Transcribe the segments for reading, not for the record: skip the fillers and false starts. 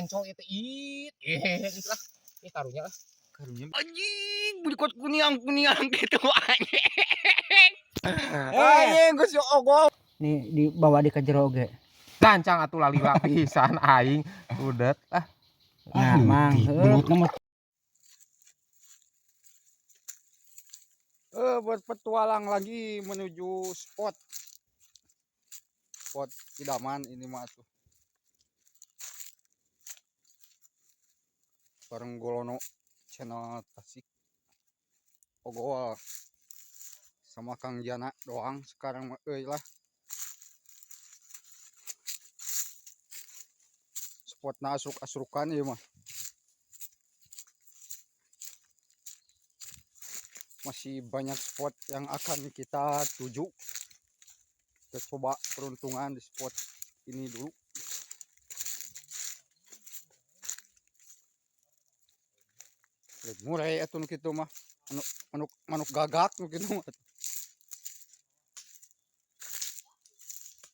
Panco itu it. Geus lah. Ih karunya lah. Karunya anjing berikut kuniang-kuniang gitu anjing. Anjing geus yo ogol. Nih dibawa di ka jero oge. Gancang atuh lalila pisan aing. Udet ah. Nah, Mang, heuh. Berpetualang lagi menuju spot. Spot idaman ini mah tuh. Bareng Golono channel Tasik. Ogol sama Kang Jana doang sekarang mah euy lah. Spotna asruk-asrukan ieu mah. Masih banyak spot yang akan kita tuju. Kita coba peruntungan di spot ini dulu. Mulai atuh nu kitu mah. Manuk manuk gagak nu kitu mah.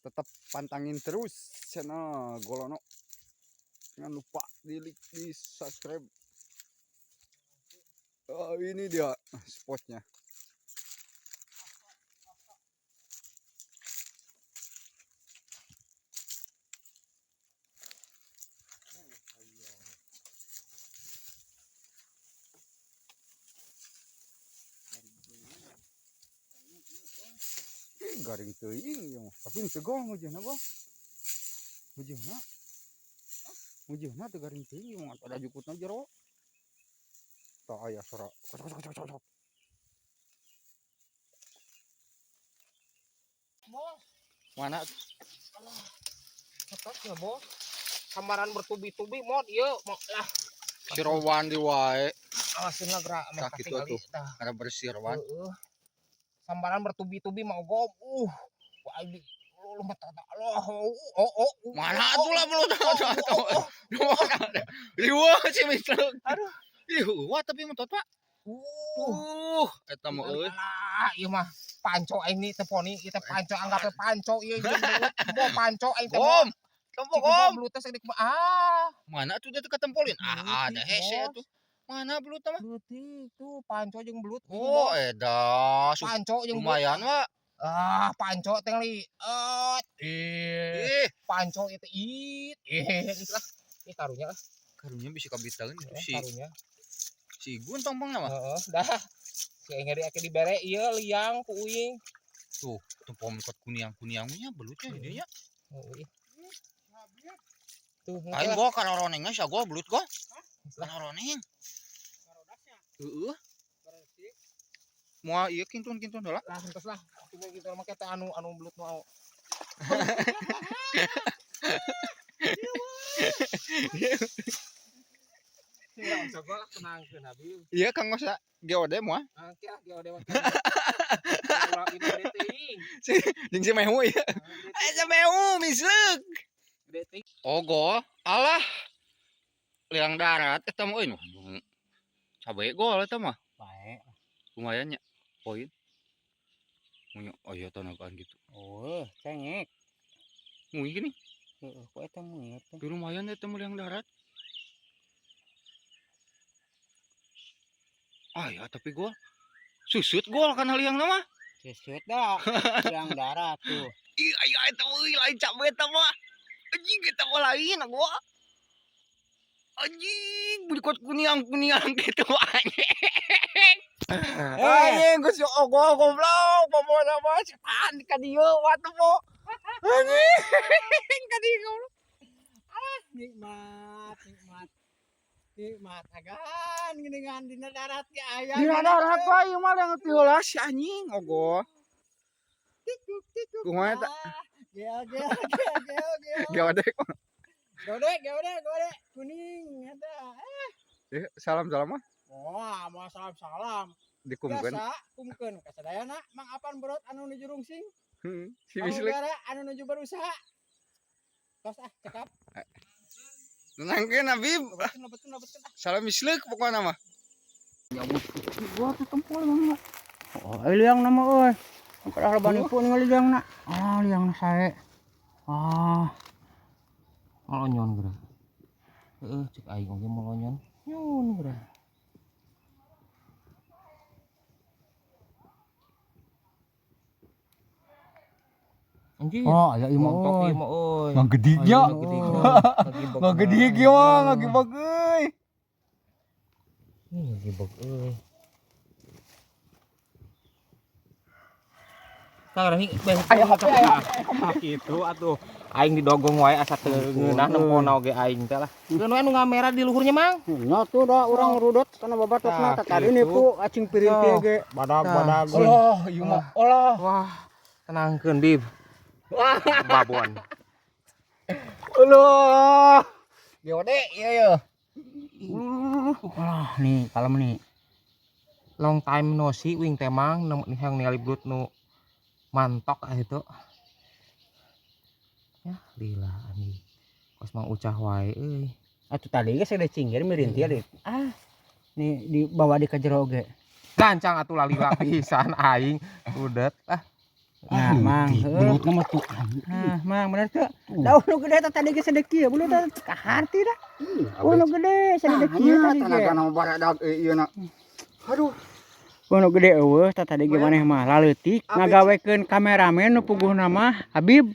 Tetap pantangin terus channel Golono. Jangan lupa di like, di subscribe. Oh, ini dia spotnya. Ih, garing teuing ieu mah. Tapi henteu gol mujeuhna gol. Mujeuhna. Mujeuhna teu garing teuing ieu mah ada jukutna jero. Tah aya sora. Kocok kocok kocok kocok. Bos, Mana? cetot ya, Bos. Sambaran bertubi-tubi mod ieu mau lah. Si Rowan di wae. Awasin lah gerak Tah kitu atuh. Ada bersih Rowan. Heeh. Sambaran bertubi-tubi mau gom. Wah ini lu mata Allah. Oh, oh. Mana atuh lah belut atuh. Riweuh si mislek. Aduh. Ih, wah tapi mentot Pak. Eta mah euy. Alah, ieu mah panco aing ni teh poni, ieu teh panco anggapnya panco ieu jeung belut. Bo panco aing teh. Gom. Tempo gom. Belut teh saeutik mah. Ah. Mana tuh dia teh ketempolin? Ah, ada Leutik, hese Bos. atuh. Mana belut mah? Leutik tuh panco jeung belut. Oh, edah. Panco jeung belut. Lumayan, Wak. Ah, panco teh li. Ih, Panco itu it. Geus lah. Ih karunya lah. karunya bisa kabitaeun itu si Karunya. si Igun tompong mah. Heeh, dah. Si aing ngeri ake dibere ieu liang ku uing. Tuh, tempo mengkot kuniang-kuniangnya belutnya jadinya. Heeh. Tuh, Aing gua karoronengnya sia gua belut gua. Karoroneng. Heeh. Moal ieu kintun-kintun heula. Lah, entos lah. Cuma gitu mah teh anu anu belut mau. Coba lah tenangkeun Habib. Iya Kang Gosa GOD moal. Angke ah GOD mah. Ulah ini gede teuing. Jeung si Mehu ieu. Eh, si Mehu misleuk. Gede teuing. Ogo, alah. Liang darat eta mah euy. Cabe gol eta mah. Bae. Lumayan nya poin. Munya aya tanagaan gitu. Oh, cengek. Mui gini. Heeh, kok eta mui teh. Tapi lumayan eta mah liang darat. Ah ya tapi gol. Susut gol kana liang mah. Susut dah. Liang darat tuh. Ih aya eta euy lain cabe eta mah. Anjing eta mah lain gua. Anjing berikut kuniang-kuniang gitu anjing. Anjing geus yo ogol goblok pokona mah cepan ka dieu wah tuh mo. Anjing ka dieu goblok. Ah, nikmat, nikmat. Nikmat agan geuningan dina darat ge aya. Dina darat wae ieu mah liang teu heula si anjing ogol. Tikuk tikuk. Kumaha eta? Gel gel gel gel gel. GOD. Gode gode gode kuning eta. Salam-salam mah Wah, mau salam-salam. Dikumkeun. Biasa, kumkeun ka sadayana Mang Apan berot anu nuju rungsing. Si Mislik. Pamugara anu nuju berusaha. Tos ah, cekap. Nenangkeun Habib. Lebetkeun, lebetkeun, lebetkeun ah. Salam Mislik pokona mah. Gua tuh tempol emang. Oh, liang nama euy. Padahal loba nipu ningali liangna. Ah, liangna sae. Ah. Lonyon geura. Heeh, cek aing oge molonyon. Nyun urang. Anjir. Oh, aya ieu mah Montok euy. ieu mah euy. Ngagedignya. Ngagegedig. Ngagedig ieu mah, ngagibag euy. Ngagibag euy. Kang ini Aya HP, aya. Gitu atuh. Aing didogong wae asa teu ngeunah nempona oge aing teh lah. Keun we nu ngamera di luhurnya, Mang. Nya tuh da urang rudot kana babatokna Tah, tah tadi gitu. nipu acing pirinti ge. Badag-badag. Allah, ieu mah. Allah. Wah, tenangkeun, Bib. Babon. Allah. Gede ieu ye. Alah, nih kalem nih. Long time no see wing teh Mang, hayang ningali belut nu mantok ah itu. Ya, lila anjing. Kos Mang Ucah wae euy. Atuh tadi ge sagede cinggir mirinti deui. Ah. Nih dibawa di ka jero oge. Gancang atuh lalila pisan aing udet ah. Nah, Mang, heuh. Belutna mah tuh. Nah, Mang bener teu? Da nu gede teh tadi ge sagede kieu, belut teh kaharti dah. Oh, nu gede sagede kieu tadi ge. Tenaga nama baradag euy ieu na. Aduh. Oh, nu gede eueuh tah tadi ge maneh mah laleutik ngagawekeun kameramen nu puguhna mah Habib.